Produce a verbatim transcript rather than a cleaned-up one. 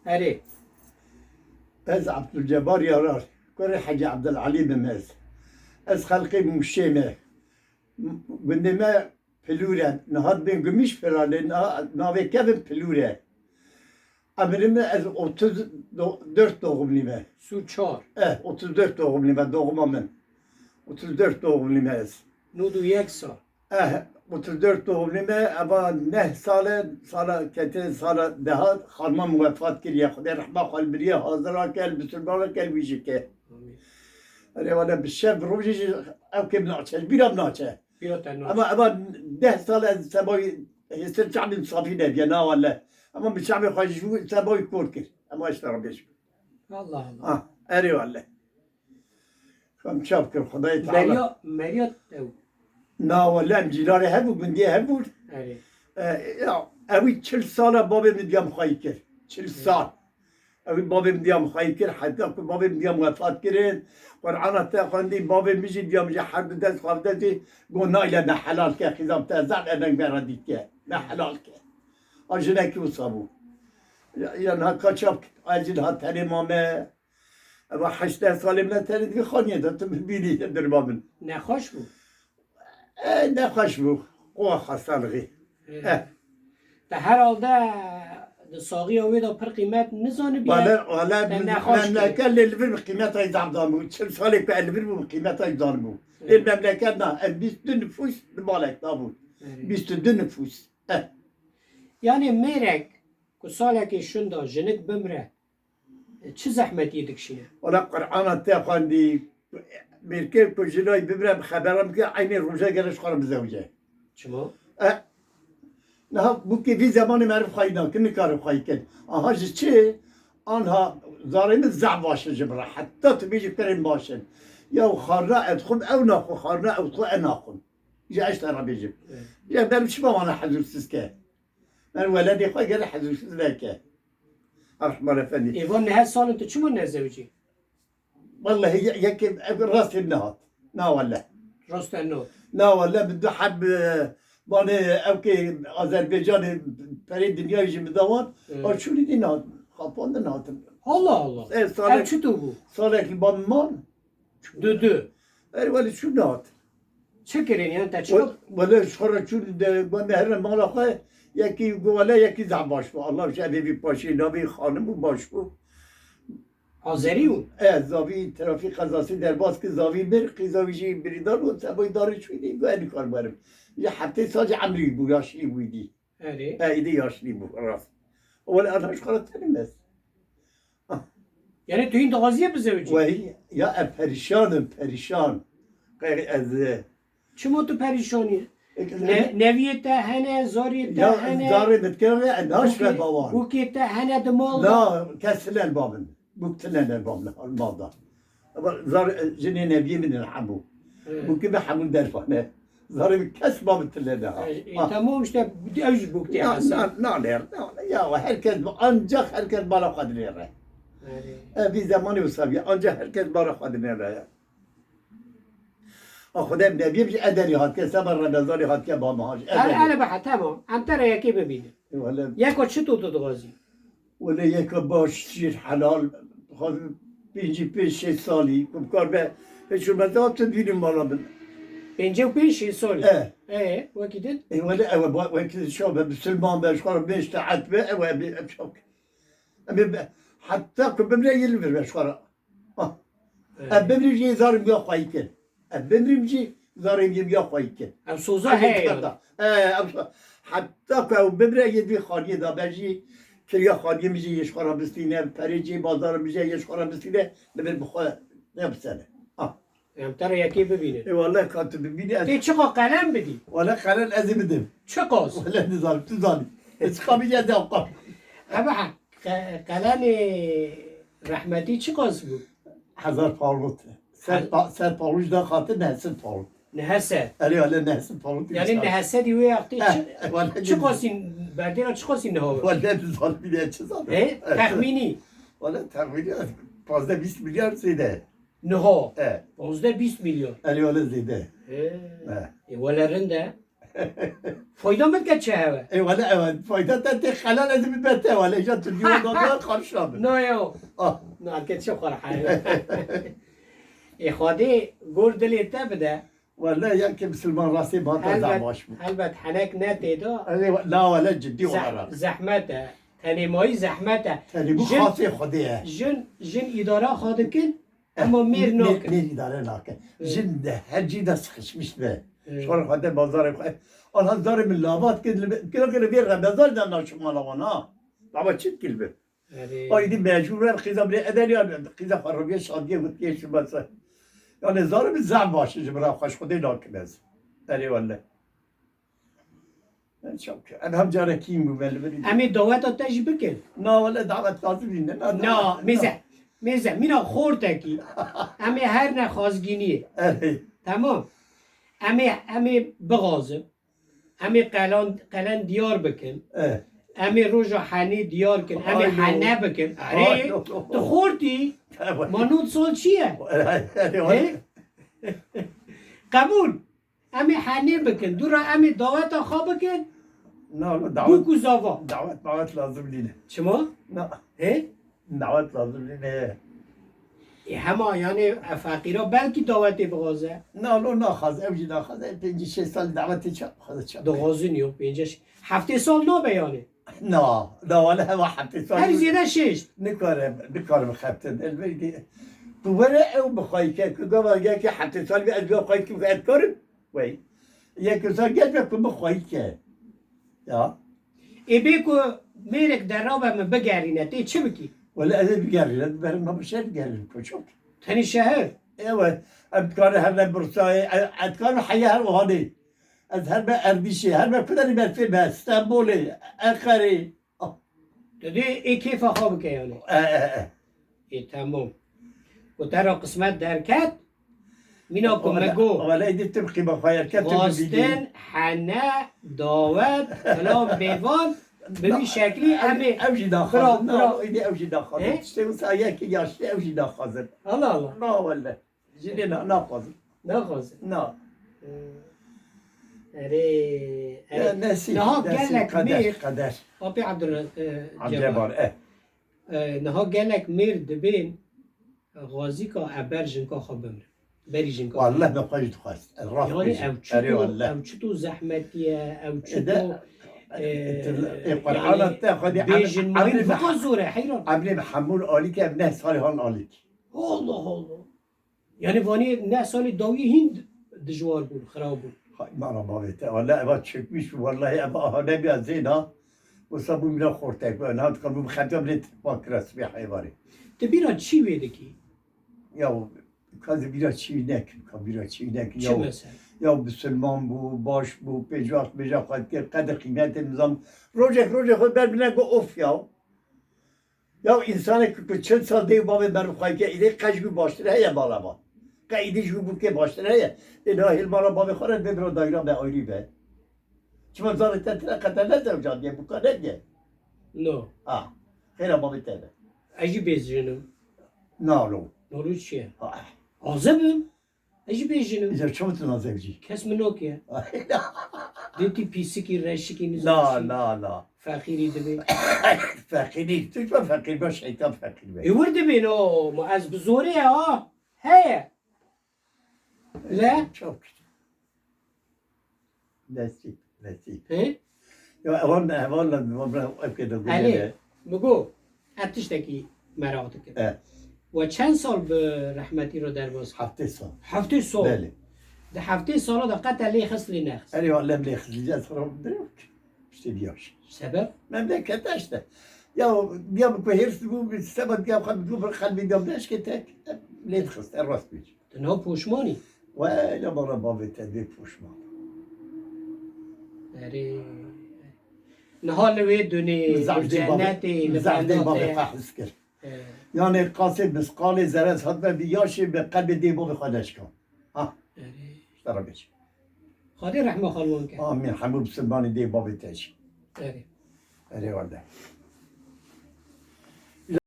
Erê. Ez Abdülcebbar Yarar, kurê Hecî Abdülalim im ez. Ez xelqê Mûşê me. Gundê me Pilûr e. Niha dibên Gumîş Firalê, niha navê kevin Pilûr e. Emrê min ez otuz dört doğumluyum e. Su çar. Eh, otuz dört doğumluyum e, doğuma min. Otuz dört doğumluyum e ez. Nod û yek sal. Eh, otuz dört doğumluyum e, eva neh sal e, sala ketin sala deha xanima min wefat kiriye. Xwedê rehma xwe li biriye hazira ke, li bisilmana ke, li wî jike. Amîn. Erê wele bi şev rojê jî ew kê min naçe, ji bîra min naçe. Pîra te naçe. Ama eva deh sal ez sebawî hêstir çavê min safî nebiye, na wele. Ama min çavê xwe ji sebawî kor kir. Ama işte Rabbê şükür. Allah Allah. Ha, erê wele. Em çav kir Xwedayê Teala. Meriya, meriya ew. Na wele em cîranê hev bû, gundiyê hev bû. Erê. E, ya, ewî çil sala bavê min diyam xwayî kir. Çil sal. Ew ê bavê min diya min xweyî kir, heta ku bavê min diya min wefat kirin, Qur'ana te xwendî, bavê min jî diya min jî her du dest xwe destê, got nayle me helal ke, xîzam te zaf emek me re dît ke, me helal ke. A jinekî wisa bû. Ya, ya niha ka çap, ay jî niha tenê mame. Eva heşt deh salê min tenê di vî xaniyê de, tu bibînî dirba min. Nexweş bû? E, nexweş bû. Qowa xwe salixî. E. Te herhalde di saxiya wê de pir qîmet nizanibû. Wele, wele memleket lê li vir bi qîmeta zaf zanibû. Çil salê ku ez li vir bûm qîmeta zanibû. Lê memleket na, em bîst du nifûs di malek de bûn. Bîst du nifûs. E. Yanê mêrek ku salekê şinda jinik bimre, Çi zehmetiyê dikişîne? Wala Qur'ana te xwendî, mêrkê ku jinayî bibire bi xebera min ke eynê roja gere ji xwe re bizewce. Çima? E, niha bûkê vî zemanê meriv xwayî nakin, nikare xwayî kin. Aha ji çi? Anha zarê min zehf baş in ji min re. Heta tu bêjî kurên baş in. Ya xarna ez dixwim ew naxwe, xarna ew dixwe ez naxwim. Ji eşte re bêjim. Ya derim çima wana hezûrsiz ke? Em weledê xwe gere hezûrsiz neke. Erhman Efendî. Êvan nehe sal in tu çima nezewicî? Wellehî ye- yekê ev rastê nehat. Na welleh. Rastê no. Na welleh bi du heb, e, banê ew kê Azerbaycanê perê dinyayê jî min da wan. Evet. A çûnî dî nehat. Xapandin hatin. Allah Allah. Ev salek- Ev çi tu bû? Salek li ban man. Dudu. Erê welê çû nehat. Çi kirin yan te çi? Wele ji xwe re çûn de got me here mala xwe, yekî got wele yekî zaf baş bû. Allah ji evê vî paşê navê xanim û baş bû. Azerî bû? E, zavî trafîk qezasî derbas kir, zavî bir, qîza wî jî birîndar bû, sebay darê çûyî dî got ez nikar werim. Ji heftê sal jî emrî wî bû, yaşlî bû dî. Erê. E, îdî yaşlî bû, rast. Wele ana ji xwe re tenim ez. Yani tu hîn dixwazî bizewicî? Wehî, ya ez perîşan im, perîşan. Qey ez, e, Çima tu perîşan î? Ne, neviyê te hene, zariyê te ya hene. Zarê min dikeve, ez naşve bawan. Bûkê te hene di mal de. Na, kes tine li ba min. Bûk tine li ba min, li mal de. Ama zar, e, jinê neviyê min in hemû. Evet. Bûkê min hemû derfane. Zarê min kes ba min tile neha. E, e, tamam işte, ew jî bûk tê hesê. Na, na, na, na, ya herkes, ancak herkes bala xwe dinêre. E, vî zemanê wisa bî, ancak herkes bala xwe dinêre. A Xwedê bi nebiyê bi ederî hatke, seba Remezanê hatke ba meha jî. Ederî. Hele beha, tamam. Em te re yekê bibînin. Wele. Yeko çi tu tu dixwazî? Wele yeka baş, şîr, helal, pêncî pênc şêst salî, ku bikar be, hiç hurmeta tu bînin mala min. Pêncî û pênc şêst salî? E. E, wekî din? E, wele ew, wekî şa be, bisilman be, ji xwe re bêş teet be, ew e, ew çok. Em ê be, heta ku bimre yê li vir be, ji xwe re. Ah. E. Ev bimrî jî zarê min ya xweyî kir. Ev bimrî min jî zarê min ya xweyî kir. Ev soza heye yani. E, ev so-, heta ku ew bimre yê vî xaniyê da be jî, kiriya xaniyê min jî yê ji xwe re bistîne, perê cê bazara min jî yê ji xwe re bistîne, li vir bi xwe ne bisene. Ah. Em te re yekê bibînin. E, wele ka tu bibînî ez. Tê çiqa qelem bidî? Wele qelem ez ê bidim. Çiqas? Wele nizam, tu zanî. Ez çiqa bidî ez ê xwe. Hebe ha, qe-, qelemê rehmetî çiqas bû? Hezar parot. Ser, pa, ser paroj da xatir nehesin parot. Nehese. Erê ale nehesin parot. Yani nehesedî wê wextê çi, çiqasî berdêra çiqasî niha? Wele nizam bidî çi zanî. E, texmînî. Wele texmînî pazdeh bîst milyar zêde. Niha. E. Pazdeh bîst milyon. Erê wele zêde. E. E. E, wele rind e. Fayda min dike çi hewe? Ê wele ewe fayda te tê xelal ez min be te wele îja tu diyo da da qarşa bin. No yo. Ah. No, eke çi xwe heye. Ê Xwedê gor dilê te bide. Wele ya ki misilman rastê ba te Helbet, zavaş bû. Helbet henek ne tê de. Ê, la wele ciddi Zeh-, olarak. Zehmet e. Tenê mayî zehmet e. Tenê bu Jin, xasê Xwedê ye. Jin, jin îdara xwe dikin. Ama mêr Mêr, nakin. Mêr îdare nake. Evet. Jin de her cî de sıkışmış be. Evet. Şor xwe de bazarê xwe. Ana zarê min lavat kir, kira kira bir Remezan da naşuma la wana. Lava çit kil be. Erê. Ay di mecbur re xiza bire edeliyan, xiza xwe robiye şadiye gutiye şu basa. Yani zarê min zam başı ji bira xweş xwe de nakim ez. Erê welle. Em çav ke. Em hem carekî bû me li vir. Em ê daweta te jî bikin. Na wele dawet lazim nîne. Na, na, na. Mêze. Mêze. Mîna xortekî. Em ê her ne xwazgîniyê. Erê. Tamam. Em ê, em ê bixwazin. Em ê qelan, qelen diyar bikin. Eh. Em ê roja henê diyar kin. Em ê Ay, no. hene bikin. Erê, Ay, no. tu xortî. Tamam. Ma nod sal çi ye? Erê, erê, He? Qebûl. Em ê henê bikin. Dû re em ê daweta xwe bikin. Na, na, Bûk dawet, û zava. dawet, dawet lazim nîne. Çima? Na. He? Dawet lazim nîne. E, hema yani, e, feqîra belkî dawetê bixwaze. Na, lo naxwaze, ew jî naxwaze. Pêncî şeş sal dawetê çap, xwaze çap. Dixwazin yok, pêncî şeş. Heftê sal nabe yani. Na, na, wele hema heftê sal. Her zêde şeş. Nikarim, nikarim xebtin. Elbet ki, tu were ew bi xwayî ke, ku gava yekê heftê sal bi ez bi xwayî kim ez karim? Wey. Yek insan geç be ku bi xwayî ke. Ya. Ê bê ku mêrek derabe min bigerîne, tê çi bikî? Wele ez ê bigerîne, berim ma bi şehir bigerîne, koçok. Tenê şehir? Ewe, em dikare her ne Bursayê, e, ez dikarim heye her wihanê. Ez her be Erdîşê, her be kuderî berfê be, Stenbolê, Enqerê. Ah. Tu dê ê kêfa xwe bike yani. E, e, e. Ê, tamam. Ku te re qismet derket, mîna ku me got. Wele dî tim qîma xwe yer ket, tu bibînî. Xwestin, hene, dawet, filan, bêvan, bi vî şeklî em ê. Ev jî daxwazin. Bira, bira. Îdî ev jî daxwazin. He? Tiştê wisa yekî yaşlî ev jî daxwazin. Allah Allah. Na wele. Jinê na, naxwazin. Naxwazin. Na. Ee, erê, erê. Ya, nesîb, Niha nesîb, gelek kader, mêr, kader. Apê Abdurre-, e, Abdurrahman, Cemal. Eh. E, niha gelek mêr dibên, e, xwazîka e ber jinka xwe bimrin. Berî jinka xwe. Wallah me xwe jî dixwest. Rast Yani bêjim. Ew çito, Erê wallah. Ew çito zehmetî ye, ew E de, çito, e, e, Qur'ana yani te xwedî bêjin, Emrê, emrê bi Meha-, zor e, heyran. Emrê Mehemûd alî ke ev neh salî han alî. Allah Allah. Yani vanê neh salî dawî hîn dijwar bûn, xirab bûn. Hay mala bavê te, wele eva çökmüş, wallahî eva aha nebîya zêna, wisa bû mîna xortek, wena dikar bû xetiya bile tipa kira sibê heyvanê. Tu bîra çi wê dikî? Ya, ka ez bîra çi nekim, ka bîra çi nekim, Çi ya, mesela? Ya Musulman bû, baş bû, pêjwax, pêja xwe dikir, qedir qîmetê nizam. Rojek, rojek xwe ber bine go of ya. Ya însanekî ku çil sal dê û bavê me rixwayî ke, îdê qe ji wî baştir heye mala me? Qe îdê ji wî bûkê baştir heye? Ê niha hêl mala bavê xwe re bê bira dayra me ayrî be. Çima zarê te tine qe te ne zewcandiye, bûka nediye? No. Ah, xêra bavê te be. Ez jî bêjin im. Nalo. Nalo çi ye? Ah. Azib im. Ez jî bêjin im. Îcar çawa tu nazevcî? Kes min nokiye. Dê tu pîsikî, reşikî, nizam Na, çi. Na, na. Feqîrî dibê. Feqîrî. Tu çima feqîr be, şeytan feqîr be. Ê wir dibê no, ma ez bi zorê ya, ha. Heye. Le? Çok. Nesîb, nesîb. He? Ya, evan, evan, evan, ev ke de Elê, gudele. Mi got, ez tiştekî meraq dikim. E. We çend sal bi rehmetî re derbas kir? Heftê sal. Heftê sal? Belê. Di heftê sala de qet te lê xist lê nexist? Erê, wa lem lê xist, lê ez xirab direwk. İşte bir yaş. Sebep? Memleket işte. Ya, ya bi ku hêrs bû, bi sebep ya xwe bi ku bir xelbî de beş ke tek, lê xist, e rast bî. Tu niha poşman î? Wele bala bavê te bê poşman. Erê. Niha li wê dunê, li cennetê, li benda te. Min zaf dê bavê xwe hez kir. He. Yanê qasê misqalê zerre hatbe bi yaşê bi qelbê dê bavê xwe neşka. Ha. Erê. Ji te re bêjim. Xwedê rehma xwe li wan ke. Amîn. Hemû misilmanê dê bavê te jî. Erê. Erê werde.